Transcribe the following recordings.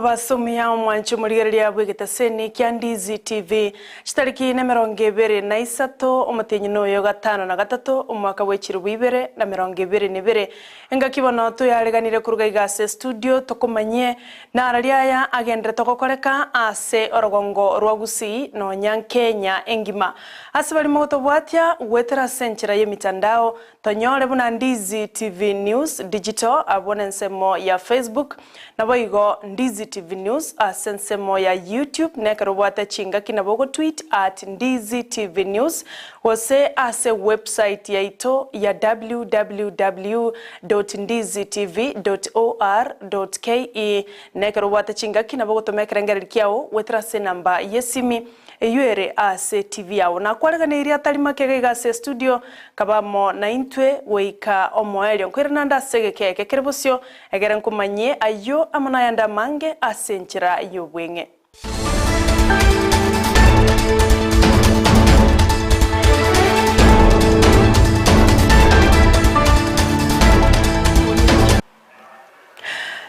Omobaso omuya omwanche omorigereria bw'egetaseni kia Ndizi TV. Chitariki nemerongo ebere na isato omotienyi noyo gatano na gatato omwaka bwe chilifu ibere na merongo ebere na ebere. Engaki bono toyareganire koruga iga ase estudio tokomanyie nararia aya agenderete gokoreka ase orogongo rwa Gusii nonya Kenya engima. Ase baria mogotobwatia goetera ase enchera y'emitandao Tonyore buna Ndizi TV News Digital abwo nensemo ya Facebook, naboigo Ndizi TV News ase ensemo ya YouTube, na ekero obwate chingaki nabo ogotweet at Ndizi TV News gose ase website yaito ya www dot ndizitv dot or dot ke, na ekero obwate chingaki nabo ogotoma ekerengererio kiao goetera ase enamba yesimi. Eyio ere ase TV yao. Nakwareganeirie atari make iga ase estudio, kaba amo naintwe goika omoerio. Nkoirana ande ase egeka eke kere bosio, egere nkomanyie ayio amo nayande amange ase enchera y'obweng'e.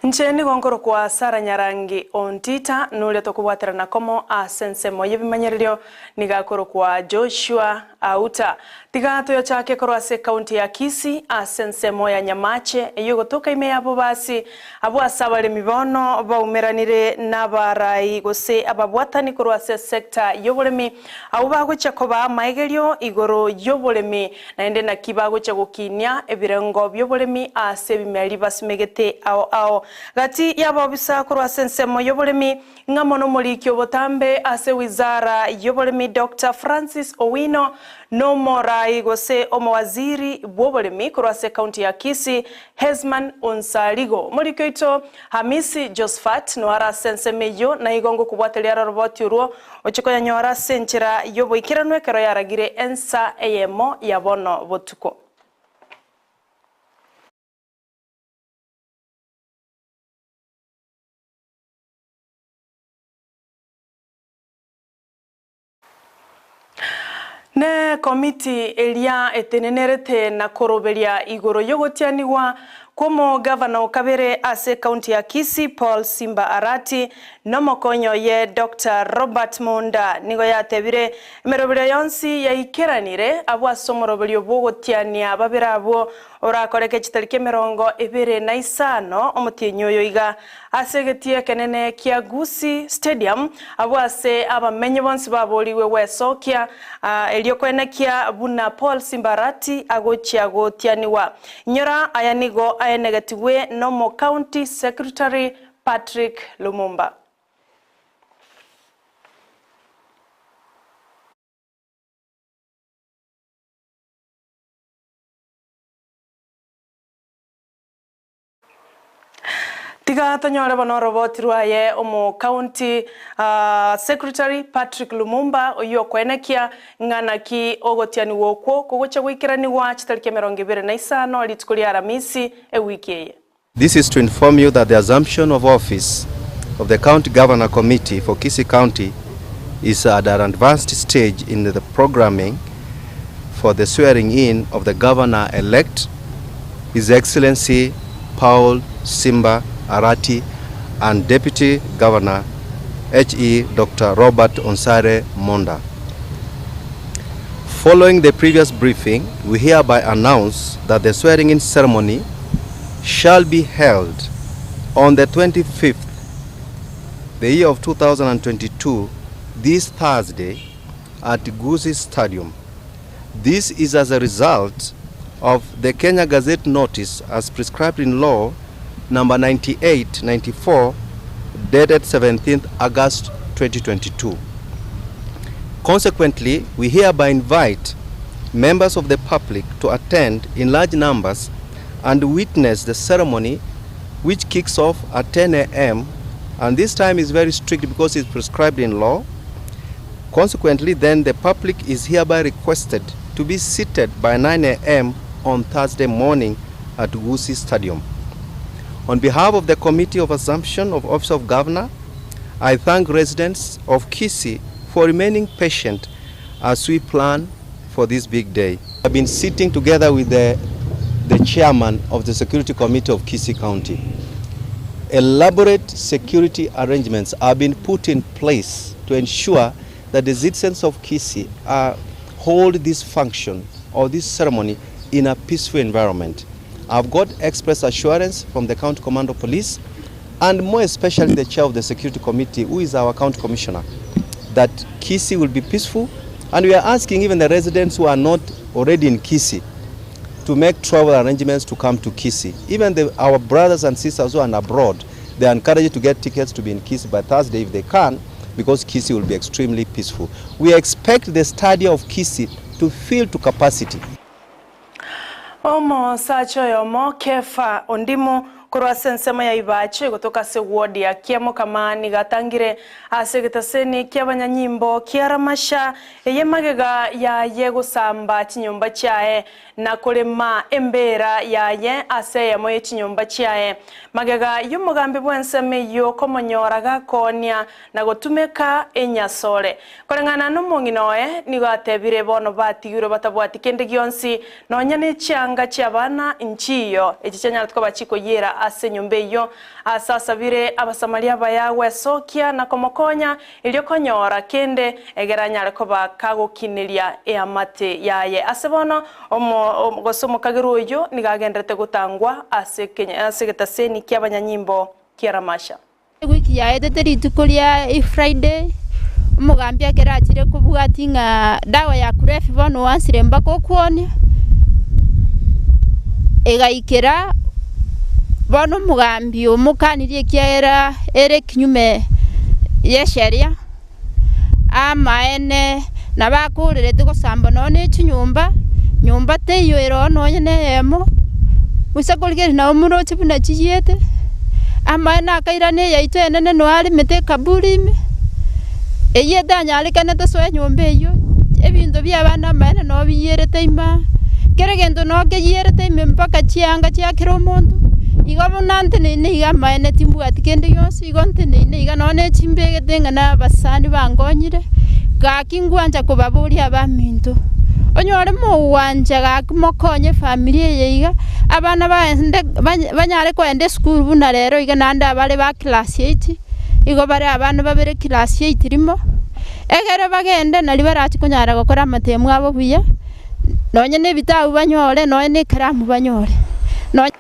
Inche nigo nkorokwa Sarah Nyarangi Ontita, noria tokobwaterana komo ase ensemo y'ebimanyererio nigo akorokwa Joshua Auta. Tiga toyochake korwa ase ekaunti ya Kisii ase ensemo ya Nyamache eyio egotoka ime ya Bobasi, abwo ase abaremi bono baumeranire nabarai gose ababwatani korwa ase esecta y'oboremi abwo bagochia kobaa amaegerio igoro y'oboremi Naende naki bagochia gokinia ebirengo bi'oboremi ase ebimeri basimegete ao ao. Gati y'abobisa korwa ase ensemo y'oboremi, ng'amo nomoriki obotambe ase wizara y'oboremi Doctor Francis Owino, nomorai gose omowaziri bw'oboremi korwa ase ekaunti ya Kisii Hesman Onsarigo. Omoriki oito Hamisi Josphat noare ase ensemo eyio, naigo ngokobwateria are oroboti orwo Ochie koyanyora ase enchera y'oboikeranu ekero yaragire ensa eyemo ya bono botuko. Ne komiti eria etenenerete na koroberia igoro y'ogotianigwa kw'omogavana o kabere ase ekaunti ya Kisii Paul Simba Arati nomokonyi oye Doctor Robert Munda nigo yatebire emeroberio yonsi yaikeranire abwo ase omoroberio bw'ogotiania babere abwo orakoreke chitariki 25 omotienyi oyo iga Ase egetii ekenene kia Gusii Stadium, abwo ase abamenyi bonsi baborigwe gwesokia, erio koenekia buna Paul Simbarati agochia gotianigwa. Inyora aya nigo aenegetigwe nomo County Secretary Patrick Lumumba. Tiga tonyore bono oroboti rwaye omo county secretary Patrick Lumumba oyio okoenekia ng'a naki ogotianigwa okwo kogochia goikeranigwa chitariki 25 rituko ria Aramisi ewiki eye. This is to inform you that the assumption of office of the County Governor Committee for Kisii County is at an advanced stage in the programming for the swearing in of the Governor elect His Excellency Paul Simba Arati and Deputy Governor HE Dr. Robert Onsare Monda. Following the previous briefing, we hereby announce that the swearing-in ceremony shall be held on the 25th, the year of 2022, this Thursday at Gusii Stadium. This is as a result of the Kenya Gazette notice as prescribed in law number 9894 dated 17th August 2022. Consequently, we hereby invite members of the public to attend in large numbers and witness the ceremony which kicks off at 10 a.m. and this time is very strict because it's prescribed in law. Consequently, then the public is hereby requested to be seated by 9 a.m. on Thursday morning at Gusii Stadium. On behalf of the Committee of Assumption of Office of Governor, I thank residents of Kisii for remaining patient as we plan for this big day. I've been sitting together with the, the chairman of the Security Committee of Kisii County. Elaborate security arrangements have been put in place to ensure that the citizens of Kisii are hold this function or this ceremony in a peaceful environment. I've got express assurance from the County Command of Police and more especially the chair of the security committee, who is our county commissioner, that Kisii will be peaceful. And we are asking even the residents who are not already in Kisii to make travel arrangements to come to Kisii. Even our brothers and sisters who are abroad, they are encouraged to get tickets to be in Kisii by Thursday if they can, because Kisii will be extremely peaceful. We expect the stadium of Kisii to fill to capacity. Omosacha oyomo Kefa Ondimu korwa ase ensemo ya Ibacho egotoka ase ward ya Kiamokama nigo atangire ase egetaseni ki'abanyanyimbo kia Ramasha eye magega yaye gosamba chinyomba chiaye na korema embeera yaye ase eyemo ye chinyomba chiaye. Magega y'omogambi bw'ensemo eyio komonyora gakoonia na gotumeka enyasore. Koreng'ana nomong'ina oye nigo atebire bono batigirwe batabwati kende gionsi, nonya ne chianga chi'abana nchiyo, echi chianyarete koba chikoyiera ase enyomba eyio. Ase asabire Abasamaria abaya gwesokia na komokonya, erio konyora kende, egere anyare koba kagokineria eamate yaye. Ase bono, omo gose omokagerwa oyio nigo agenderete gotangwa ase ase egetaseni ki'abanyanyimbo kia Ramasha. Ewiki yaetete rituko ria Friday, omogambi ekero achire kobwatia ng'a dawa ya kulevya bono oansire mpaka okwonia, egaikera bono omogambi omokanirie ekiagera ere kinyume ye sheria, amaene nabo akorerete gosamba nonya ne chinyomba, nyomba teiyo ere oo nonya na eyemo, gose korigereria nabo moroche buna chiyiete, amaene akairana eyaito enene nonya aremete ekaburi ime, eyio etanyarekane tosoe nyomba eyio, ebinto bia abana amaene noo biyierete ime aa, kera egento noo keyierete ime mpaka chianga chia kera omonto, igo buna nteneine iga amaene timbwati kende gionsi. Igo nteneine iga nonya ne chimbegete ng'a nabasani bankonyire, gaki ngwancha kobaboria abaminto, onyore mogwancha gaki mokonye efamiri eye iga, abana baende banyare kogenda esukuru buna rero iga naende abare ba class eight, igo bare abana babere class eight rimo, egere bagende nario barachi konyara gokora amatemu abo buya, nonya na ebitabu banyore, nonya na ekaramu banyore, nonya.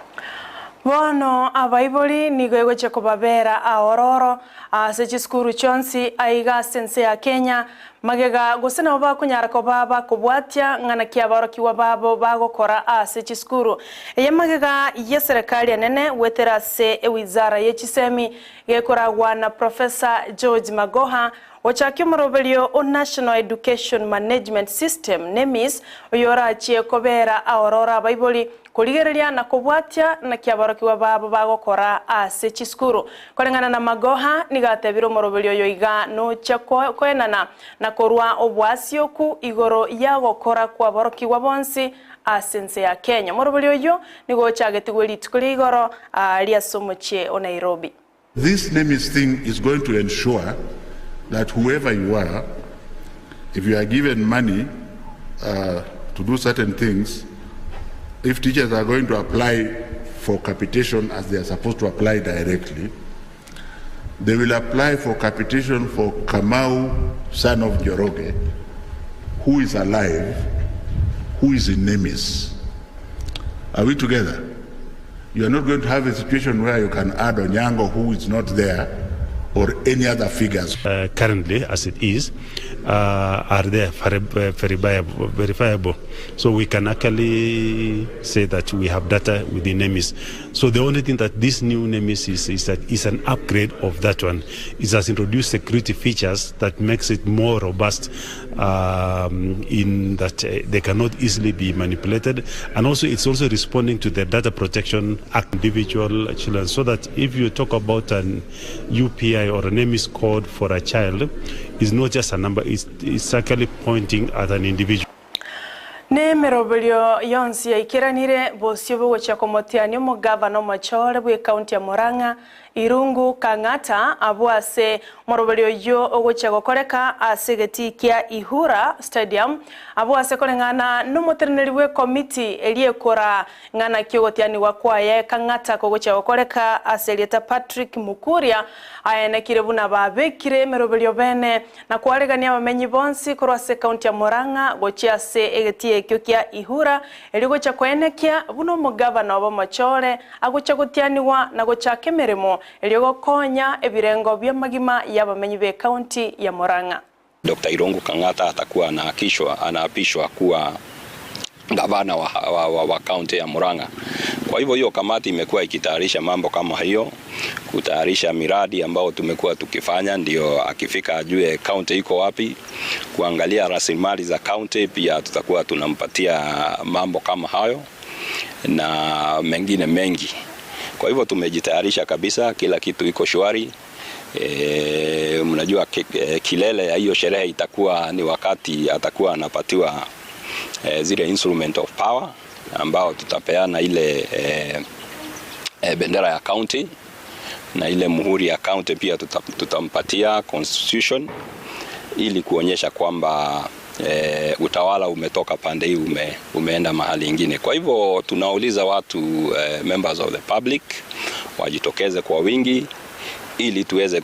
Bono abaibori nigo egochia kobabera aororo ase chisukuru chionsi aiga ase ense ya Kenya, magega gose nabo bakonyara koba bakobwatia ng'a naki aborokigwa babo bagokora ase chisukuru. Eye magega y'eserekari enene goetera ase ewizara ye chisemi gekoragwa na Professor George Magoha Gochakia omoroberio o National Education Management System, NEMIS, oyorachie kobera aororo abaibori, korigereria na kobwatia naki aborokigwa babo bagokora ase chisukuru. Koreng'ana na Magoha, nigo atebire omoroberio oyo iga nochia koenana na korwa oboasioku igoro yagokora kwaborokigwa bonsi ase ense ya Kenya. Omoroberio oyio nigo ochagetigwe rituko ria igoro aaria ase omochie o Nairobi. This NEMIS thing is going to ensure that whoever you are, if you are given money uh, to do certain things, if teachers are going to apply for capitation as they are supposed to apply directly, they will apply for capitation for Kamau, son of Njoroge, who is alive, who is in NEMIS. Are we together? You are not going to have a situation where you can add Onyango who is not there or any other figures. Currently as it is are there verifiable. So we can actually say that we have data within NEMIS. So the only thing that this new NEMIS is, is that is an upgrade of that one. It has introduced security features that makes it more robust in that they cannot easily be manipulated. And also it's also responding to the Data Protection Act individual children, so that if you talk about an UPI or a NEMIS code for a child, it's not just a number, it's actually pointing at an individual. Nemeroberio yonsi yaikeranire bosio bogochia komotiania omogavana omochore bw'ekaunti ya Murang'a, Irungu Kang'ata, abwo ase omoroberio oyio ogochia gokoreka ase egetii kia Ihura Stadium, abwo ase koreng'ana nomoteneneri bw'ekomiti eria ekora ng'a naki ogotianigwa kwaye Kang'ata kogochia gokoreka ase erieta Patrick Mukuria, aenekire buna babekire emeroberio bene Na kwarigania abamenyi bonsi korwa ase ekaunti ya Murang'a gochia ase egetii ekio kia Ihura, erio gochia koenekia buna omogavana obo omochore agochia gotianigwa na gochaka emeremo erio gokonya ebirengo bi'amagima y'abamenyi b'ekaunti ya Murang'a. Doctor Irungu Kang'ata atakuwa anaakishwa anaapishwa kuwa gavana wa, wa, wa, wa kaunti ya Murang'a. Kwa hivyo hiyo kamati imekuwa ikitayarisha mambo kama hiyo, kutayarisha miradi ambayo tumekuwa tukifanya, ndio akifika ajue kaunti iko wapi, kuangalia rasilimali za kaunti pia tutakuwa tunampatia mambo kama hayo na mengine mengi. Kwa hivyo tumejitayarisha kabisa, kila kitu iko shwari. E, mnajua kilele ya hiyo sherehe itakuwa ni wakati atakuwa anapatiwa e, zile instrument of power ambao tutapeana ile e, e, bendera ya county na ile muhuri ya county pia tutampatia constitution ili kuonyesha kwamba e, utawala umetoka pande hii ume, umeenda mahali ingine. Kwa hivyo tunauliza watu e, members of the public wajitokeze kwa wingi ili tuweze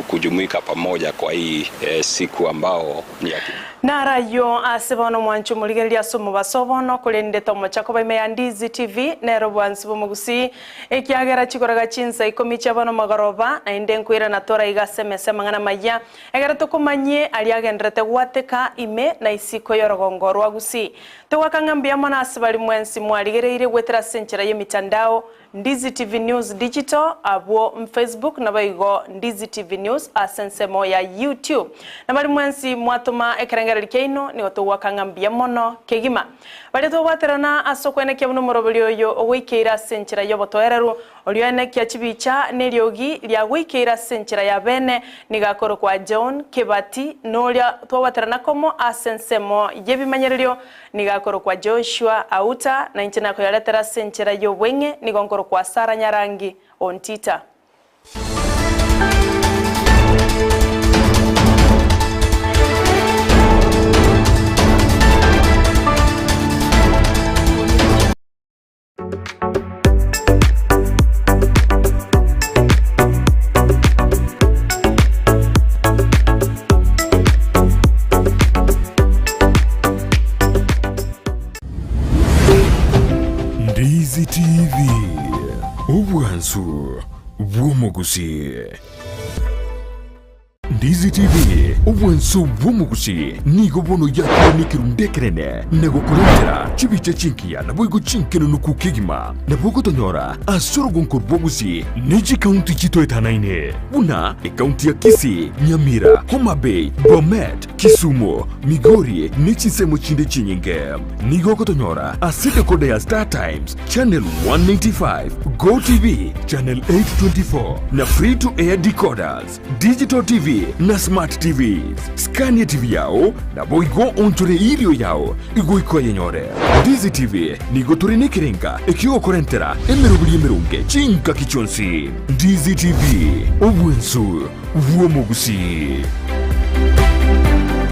kujumuika pamoja kwa hii e, siku ambao ni ya Narayo ase bono mwancho morigereria ase omobaso bono korende tomocha koba ime ya Ndizi TV nero bwansi bw'omogusii ekiagera chikoraga chinsa ikomi chia bono magoroba naende nkoirana toraiga ase emesa amang'ana maya egere tokomanyie aria agenderete gwateka ime na isiko y'orogongo rwa Gusii. Togoaka ng'a mbuya mono ase baria mwensi mwarigereirie goetera ase enchera y'emitandao Ndizi TV News Digital abwo Facebook naboigo Ndizi TV News ase ensemo ya YouTube. Na baria mwensi mwatoma ekerengererio kiaino nigo togoaka ng'a mbuya mono kegima. Baria tobwaterana ase okwenekia buna omoroberi oyo ogoikeire ase enchera y'obotoereru, oria oenekia chibicha na eriogi riagoikeire ase enchera ya bene nigo akorokwa John Kebati, na oria twabwaterana komo ase ensemo y'ebimanyererio Nigo akorokwa Joshua Auta, na inche nakoyaretera ase enchera y'obweng'e, nigo nkorokwa Sara Nyarangi Ontita. Ndizi TV, obwansu bw'omogusii. Ndizi TV, obwansu bw'omogusii nigo bono yakire nekerundu ekenene na gokorentera chibicha chingiya naboigo chinkenenuku kegima. Nabo ogotonyora ase orogonko rwa Gusii ne chikaunti chitoetanaine buna ekaunti ya Kisii, Nyamira, Homa Bay, Bomet, Kisumu, Migori ne chinsemo chinde chinyinge. Nigo ogotonyora ase decoder ya Star Times, Channel 195, Go TV, Channel 824 na Free to Air decoders. Digital TV na Smart TVs. Skania TV yao naboigo onchore irio yao igoika oyenyore. Ndizi TV nigo tore nekerenga ekiogokorentera emeroberi emeronge chingaki chionsi. Ndizi TV, obwensu bw'omogusii.